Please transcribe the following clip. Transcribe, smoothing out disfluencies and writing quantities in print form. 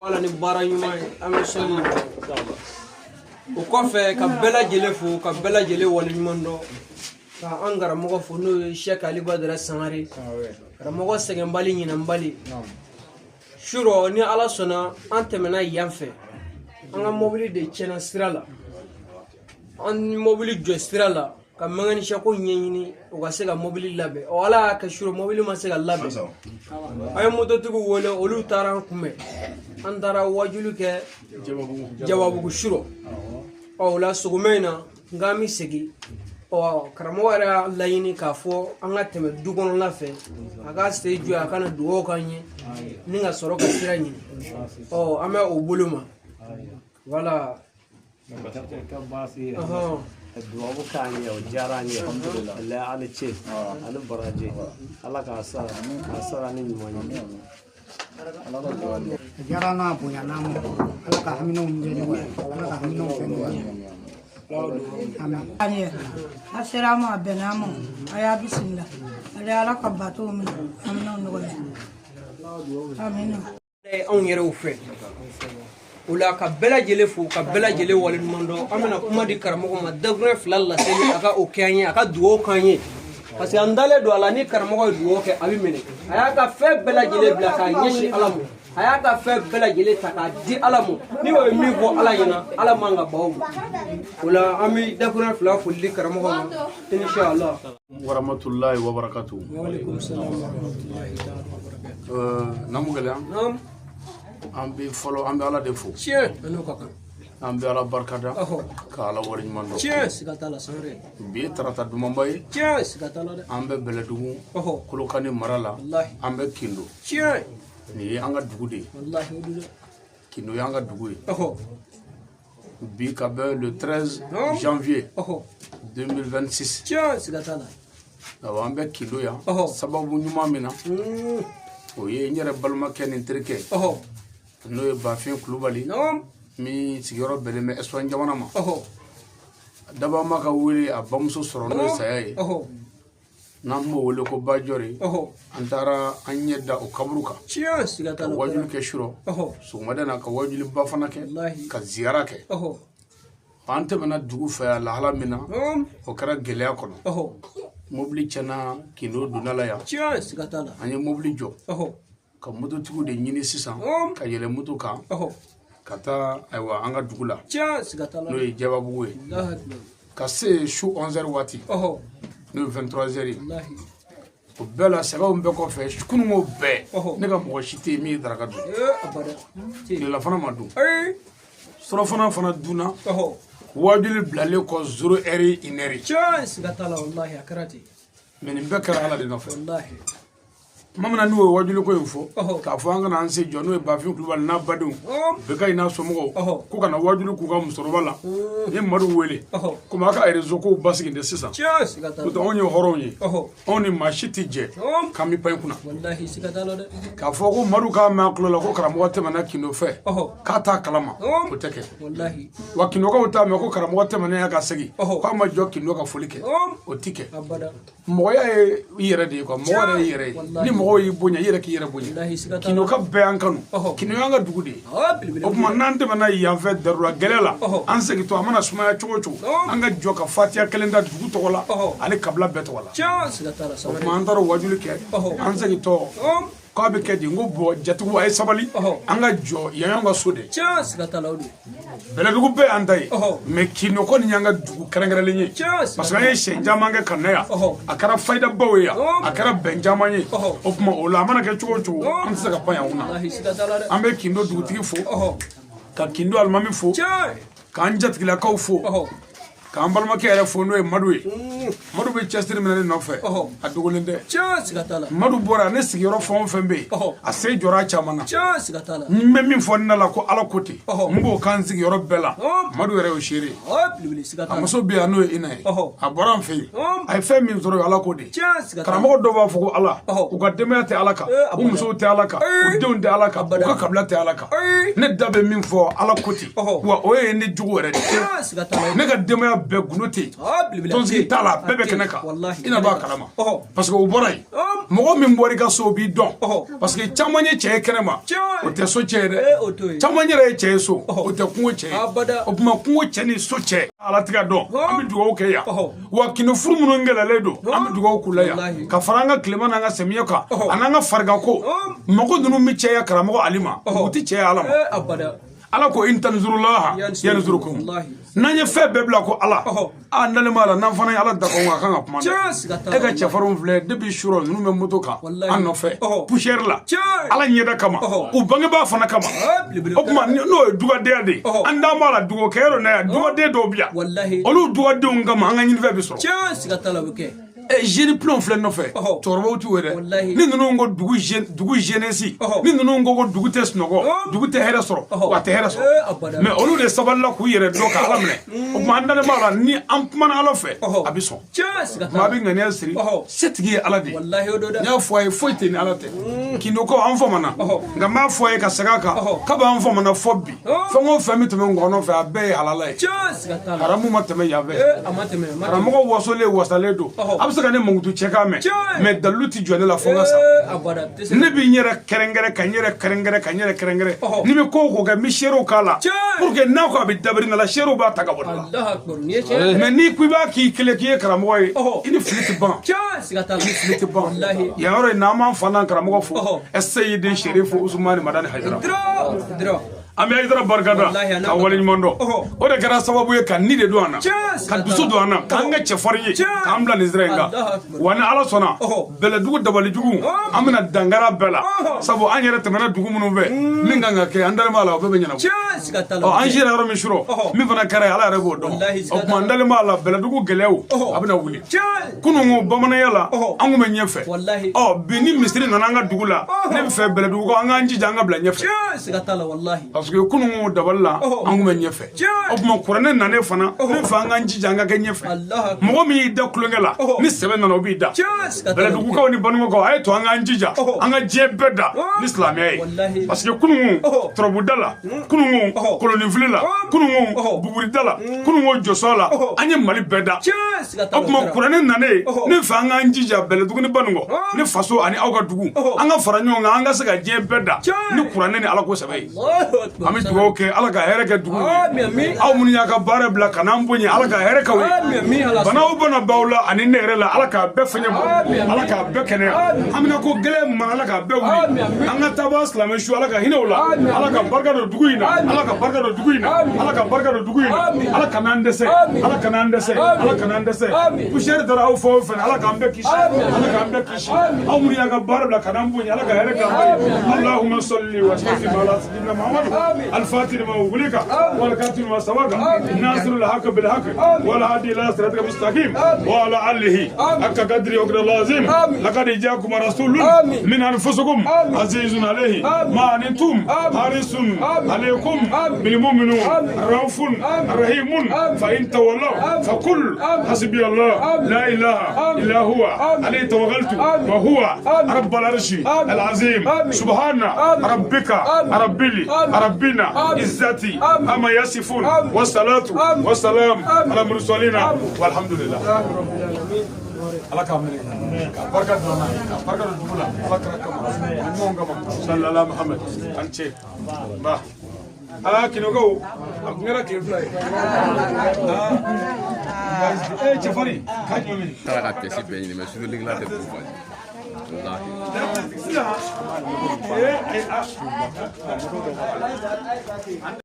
Ala ni baara ɲuman ye, an bɛ sɔli o kɔfɛ ka bɛɛ lajɛlen fo, ka bɛɛ lajɛlen waleɲuman dɔn, ka an karamɔgɔ fo, n'o ye Sɛki Ali Badara Sangare, karamɔgɔ sɛgɛnbali ɲinɛnbali. Surɔ, ni Ala sɔnna, an tɛmɛna yan fɛ, an ka mobili de tiɲɛna sira la. An mobili jɔ sira la ka mécanicien ko ɲɛɲini, o ka se ka mobili labɛn. Ɔ, Ala y'a kɛ, surɔ mobili ma se ka labɛn. An ye mototigiw wele, olu taara an kunbɛn, an taara wajulu kɛ Jababugu surɔ. Ɔ, o la sɔgɔma in na, n k'an bɛ segin. Ɔ, karamɔgɔ yɛrɛ y'a laɲini k'a fɔ an ka tɛmɛ du kɔnɔna fɛ, a k'a sen jɔ, a kana dugawu k'an ye ni ka sɔrɔ ka sira ɲini. Ɔ, an bɛ o bolo ma, wala. Dubabu k'an ye, o diyara an ye. Alhamdulilayi, ani ce, ani baraji, Ala k'a sara, k'a sara ni ɲuman ye. A diyara n'a bonya n'a ma. Ala ka haminaw bɛɛ nɔgɔya, Ala ka haminaw bɛɛ nɔgɔya. Amin. An ye a sera an ma, a bɛnna an ma, a y'a bisimila. Ale Ala ka bato minɛ, haminaw nɔgɔya, amina. Anw yɛrɛw fɛ o la, ka bɛɛ lajɛlen fo, ka bɛɛ lajɛlen waleɲuman dɔn. An bɛna kuma di karamɔgɔ ma, dakuruɲɛ fila laseli, a ka o kɛ an ye, a ka dugawu k'an ye, parce que an dalen don a la, ni karamɔgɔ ye dugawu kɛ, a bɛ minɛ. A y'a ka fɛn bɛɛ lajɛlen bila k'a ɲɛsin Ala ma, a y'a ka fɛn bɛɛ lajɛlen ta k'a di Ala ma. Ni o ye min fɔ Ala ɲɛna, Ala man ka ban o ma. O la, an bɛ dakuruɲɛ fila foli di karamɔgɔ ma, inshallah. Warahmatullahi wabarakatuh. Waaleykum salam wa rahmatullahi ta'ala wa barakatuh. Namu gɛlɛya. Naam. An bɛ fɔlɔ, an bɛ Ala de fo. Tiɲɛ, a n'o ka kan. An bɛ Ala barikada ka Ala waleɲuman dɔn. Tiɲɛ, siga t'a la, sangare. Bi ye tarata dumanba ye. Tiɲɛ, siga t'a la dɛ. An bɛ Bɛlɛdugu, Kolokani mara la. An bɛ Kindo. Nin ye an ka dugu de ye. Wallahi, o don dɛ. Kindo ye an ka dugu ye. Bi ka bɛn le 13 janvier 2026. Tiɲɛ, siga t'a la. Awɔ, an bɛ Kindo yan. Sababu ɲuman min na, o ye n yɛrɛ balimakɛ ni n terikɛ, n'o ye Bafin Kulubali, min sigiyɔrɔ bɛnnen bɛ Espagne jamana ma. Dabama ka wele a bamuso sɔrɔ, n'o ye saya ye, n'an b'o wele ko Bajɔri. An taara an ɲɛ da o kaburu kan. Tiɲɛ, siga t'a ka la. Wajulu kɛ surɔ sɔgɔmada na, ka wajuliba fana kɛ, ka ziyara kɛ. An tɛmɛna dugu fɛ yan lahala min na, o kɛra gɛlɛya kɔnɔ. Mobili tiɲɛna Kindo donna la yan. Tiɲɛ, siga t'a la. An ye mobili jɔ ka mototigiw de ɲini sisan ka yɛlɛ moto kan ka taa, ayiwa, an ka dugu la, Tiɲɛ, siga t'a la. n'o ye Jababugu ye. Allahu akbar. Ka se su 11 waati, n'o ye 23 heures ye. O bɛɛ la, sɛgɛnw bɛɛ kɔfɛ, kununko bɛɛ, ne ka mɔgɔ si tɛ yen min ye daraka dun. Ee, abada. Tilelafana ma dun, Ayi. surafana fana dunna wajuli bilalen kɔ, 0 heure, 1 heure. Tiɲɛ, siga t'a la, wallahi, a kɛra ten. Mais nin bɛɛ kɛra Ala de nɔfɛ. Wallahi. Tuma min na n'u ye wajuli ko in fɔ, k'a fɔ an kana an se jɔ, n'o ye Bafin Kulubali n'a badenw bɛɛ ka n'a somɔgɔw, ko kana wajuli k'u ka musokɔrɔba la, n ye Madu wele, komi a ka réseau kow basigi tɛ sisan. Tiɲɛ, siga t'a N'o tɛ, la. anw ye hɔrɔnw ye, anw ni maa si tɛ jɛ k'an bɛ pan i kunna. Wallahi, siga t'a la dɛ. K'a fɔ ko Madu k'a mɛn a tulo la ko karamɔgɔ tɛmɛna Kindo fɛ, k'a t'a kalama, o tɛ kɛ. Wallahi. Wa Kindokaw t'a mɛn ko karamɔgɔ tɛmɛna yan ka segin, k'a ma jɔ Kindo ka foli kɛ, o ti kɛ. Abada. Mɔgɔya ye i yɛrɛ de ye quoi, mɔgɔ yɛrɛ ye i yɛrɛ ye. Ni mɔgɔw y'i bonya, i yɛrɛ k'i yɛrɛ bonya. Wallahi, siga t'a la. Kindoka bɛɛ y'an kanu. Kindo y'an ka dugu de ye. Belebele. O tuma, n'an tɛmɛna yan fɛ darura gɛlɛ la, an segintɔ, a mana sumaya cogo o cogo, an ka jɔ ka fatiya kelen da dugu tɔgɔ la ani kabila bɛɛ tɔgɔ la. Tiɲɛ, siga t'a la. O Sabari. tuma, an taara o wajuli kɛ. An segintɔ, k'a bɛ kɛ di? N ko bɔn, jatigiw, a ye sabali, an ka jɔ yan, y'an ka so de. Tiɲɛ, siga t'a la, o don. Bɛlɛdugu bɛɛ y'an ta ye, mais Kindo kɔni y'an ka dugu kɛrɛnkɛrɛnlen ye, Tiɲɛ, siga parce que an ye siɲɛ caman kɛ ka na yan. A kɛra fayidabaw ye yan, a kɛra bɛn caman ye. O tuma, o la, a mana kɛ cogo o cogo, an tɛ se ka pan yan kunna. Wallahi, siga t'a la dɛ. An bɛ Kindo dugutigi fo, ka Kindo alimami fo, k'an jatigilakaw fo, k'an balimakɛ yɛrɛ fo, n'o ye Madu ye. Madu bɛ cɛsiri minɛ ne nɔfɛ, a dogolen tɛ. Tiɲɛ, siga t'a la. Madu bɔra ne sigiyɔrɔ, fɛn o fɛn bɛ yen, a sen jɔra a caman na. Tiɲɛ, siga t'a la. N bɛ min fɔ ne la ko Ala ko ten, n b'o kan sigiyɔrɔ bɛɛ la. Madu yɛrɛ y'o seere ye. Belebele, siga t'a A la. muso bɛ yan, n'o ye Ina ye. A bɔra an fɛ yen, a ye fɛn min sɔrɔ yen, Ala ko de. Tiɲɛ, siga t'a la. Karamɔgɔ dɔw b'a fɔ ko Ala, u ka denbaya tɛ Ala kan, u musow tɛ Ala kan, u denw tɛ Ala kan, u ka kabila tɛ Ala kan. Ne da bɛ min fɔ, Ala ko ten. Wa o ye ne jogo yɛrɛ de ye. Tiɲɛ, siga t'a la. Ne ka denbaya bɛɛ gundo tɛ yen, Belebele. tɔnsigi t'a la, a bɛɛ bɛ kɛnɛ kan. Wallahi. I na b'a kalama, parce que o bɔra yen. Mɔgɔ min bɔra i ka so o b'i dɔn parce que caman ye cɛ ye kɛnɛma o tɛ so cɛ ye dɛ caman yɛrɛ ye cɛ ye so o tɛ kungo cɛ ye o tuma kungo cɛ ni so cɛ ala tɛ ka dɔn an bɛ dugawu kɛ yan wa kindo furu minnu gɛlɛyalen don an bɛ dugawu k'u la yan ka fara an ka tilema n'an ka samiyɛ kan an'an ka fariganko mɔgɔ ninnu bɛ cɛya karamɔgɔ Ali ma u tɛ cɛya Ala ma Ala ko in tanzurulaha yanzurukum n'an ye fɛn bɛɛ bila ko Ala an dalen b'a la n'an fana ye Ala da kɔn a kan ka kuma dɛ e ka cɛfarinw filɛ depuis surɔ ninnu bɛ moto kan an nɔfɛ poussière la Ala ɲɛda kama u bangebaa fana kama o tuma n'o ye dugadenya de ye an dalen b'a la dugawu kɛyɔrɔ na yan dugaden dɔw bɛ yan olu dugadenw kama an ka ɲinifɛn bɛ sɔrɔ. Jeune plomb filɛ nɔfɛ cɛkɔrɔbaw t'u ye dɛ ni ninnu ko dugu jeunesse ni ninnu ko dugu tɛ sunɔgɔ dugu tɛ hɛrɛ sɔrɔ wa tɛ hɛrɛ sɔrɔ mais olu de sabalila k'u yɛrɛ dɔn ka Ala minɛ o tuma an dalen b'a la ni an kumana Ala fɛ a bɛ sɔn maa bɛ ŋaniya siri setigi ye Ala de ye n y'a fɔ a ye foyi tɛ ni Ala tɛ kindokaw an famana nka n b'a fɔ a ye ka segin a kan kabi an famana fɔ bi fɛn o fɛn bɛ tɛmɛ ngɔnɔ fɛ a bɛɛ ye halala ye haramu ma tɛmɛ yan fɛ karamɔgɔ wasolen wasalen don a bɛ se ka ne mankutu cɛ kan mɛn mais dalilu tɛ jɔ ne la fo n ka sa ne bɛ n yɛrɛ kɛrɛnkɛrɛn ka n yɛrɛ kɛrɛnkɛrɛn ka n yɛrɛ kɛrɛnkɛrɛn ni bɛ ko o ko kɛ n bɛ seerew k'a la pour que n'a ko a bɛ dabiri ne la seerew b'a ta ka bɔ ne la mais n'i ko i b'a k'i kelen k'i ye karamɔgɔ ye i ni fili tɛ ban i ni fili tɛ ban yan yɔrɔ in na an b'an fa n'an karamɔgɔ fo Seyidi Serifu Usumani Madani Hayidara an bɛ Hayidara barikada ka waleɲuman dɔn o de kɛra sababu ye ka ni de don an na ka dusu don an na k'an kɛ cɛfarin ye k'an bila nin sira in kan wa ni Ala sɔnna bɛlɛdugu dabalijugu an bɛna dankara bɛɛ la sabu an yɛrɛ tɛmɛna dugu minnu fɛ min kan ka kɛ an dalen b'a la o bɛɛ bɛ ɲɛnabɔ ɔ an sera yɔrɔ min surɔ min fana kɛra yen Ala yɛrɛ b'o dɔn o tuma an dalen b'a la bɛlɛdugu gɛlɛyaw a bɛna wuli kunun ko bamananya la an kun bɛ ɲɛfɛ ɔ bi ni misiri nana an ka dugu la ne bɛ fɛ bɛlɛdugu an k'an jija an ka bila ɲɛfɛ parce que kunun ko dabali la an kun bɛ ɲɛfɛ o tuma kuranɛ nanen fana ne fɛ an k'an jija an ka kɛ ɲɛfɛ mɔgɔ min y'i da tulonkɛ la ni sɛbɛ nana o b'i da bɛlɛdugukaw ni banukaw a ye to an k'an jija an ka diɲɛ bɛɛ da ni silamɛya ye parce que kunun ko turabuda la kunun ko koloninfili la kunun ko bugurida la kunun ko jɔsɔ la an ye Mali bɛɛ da o tuma kuranɛ nanen ne fɛ an k'an jija bɛlɛdugu ni banunkɔ ne faso ani aw ka dugu an ka fara ɲɔgɔn kan an ka se ka diɲɛ bɛɛ da ni kuranɛ ni Ala ko sɛbɛ ye an bɛ dugawu kɛ Ala ka hɛrɛ kɛ dugu ye aw minnu y'a ka baara bila ka n'an bonya Ala ka hɛrɛ k'aw ye bana o bana b'aw la ani ne yɛrɛ la Ala k'a bɛɛ fɛɲɛ bɔ Ala k'a bɛɛ kɛnɛya haminako gɛlɛn ma Ala k'a bɛɛ wuli an ka taabaa silamɛ su Ala ka hinɛ u la Ala ka barika don dugu in na Ala ka barika don dugu in na Ala ka barika don dugu in na Ala kana an dɛsɛ Ala kana an dɛsɛ Ala kana an dɛsɛ poussière dara aw fɔ fɛn Ala k'an bɛɛ kisi Ala k'an bɛɛ kisi aw minnu y'a ka baara bila ka n'an bonya Ala ka hɛrɛ k'an bɛɛ ye Allahumma salli wa sallim ala sayyidina Muhammad al-Fatih lima ughliqa wal khatim lima sabaqa nasirul haqq bil haqq wal hadi ila siratil mustaqim wa ala alihi haqqa qadri wa qadri azim laqad ja'akum rasulun min anfusikum azizun alayhi ma antum harisun alaykum bil mu'minun raufun rahimun fa in tawallaw faqul hasbi Allah la ilaha illa huwa alayhi tawakkaltu wa huwa rabbul arshi al-azim subhana rabbika rabbil rabbina izzati amma yasifun wa salatu wa salam ala mursalina walhamdulillah Ala k'a minɛ ka barika don an na ka barika don dugu la Ala kira kama ɲumanw kama sallallahu Muhammad an ce ba aa kinokaw a kun kɛra tile fila ye aa cɛfarin k'a jumɛn minɛ taara ka tɛsi bɛɛ ɲini mɛ suduligila tɛ k'o fɔ walahi sisan